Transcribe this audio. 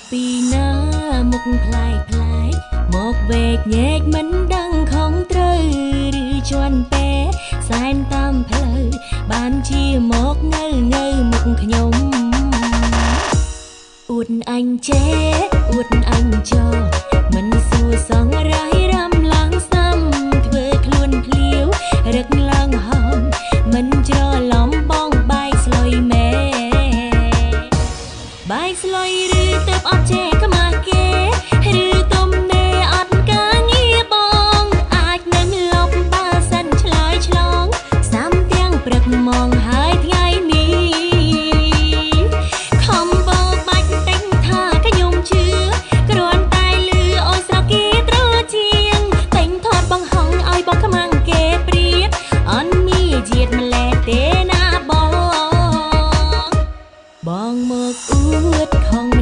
ពីណាមុខប្លែកប្លែកមកវែកញែក មិនដឹងខំត្រូវឬជន់ពេសែនតាមផ្លូវ បានជាមកងើងើមុខខ្ញុំ អួតអញចេអួតអញចោ មិនសួរសងរាយរំឡើងសំ ធ្វើខ្លួនភ្លាវរឹកឡើងហំ មិនច្រឡំបងបាយស្លុយមែបាយស្លុយ ឬទៅអត់ចេះខ្មាស់គេ ឬទំនេរអត់ការងារ បងអាចនឹងលប់បើសិនឆ្លើយឆ្លង សាំទាំងព្រឹកមងហើយថ្ងៃនេះ ខំបបាច់ទិញថាខ្ញុំជឿ គ្រាន់តែលឺអូនស្រគេត្រជាង តែញថតបងហងឲ្យបងខ្មាំងគេព្រៀប អន់មីជាតិម្លេះទេណាបង បងមកអួតខំ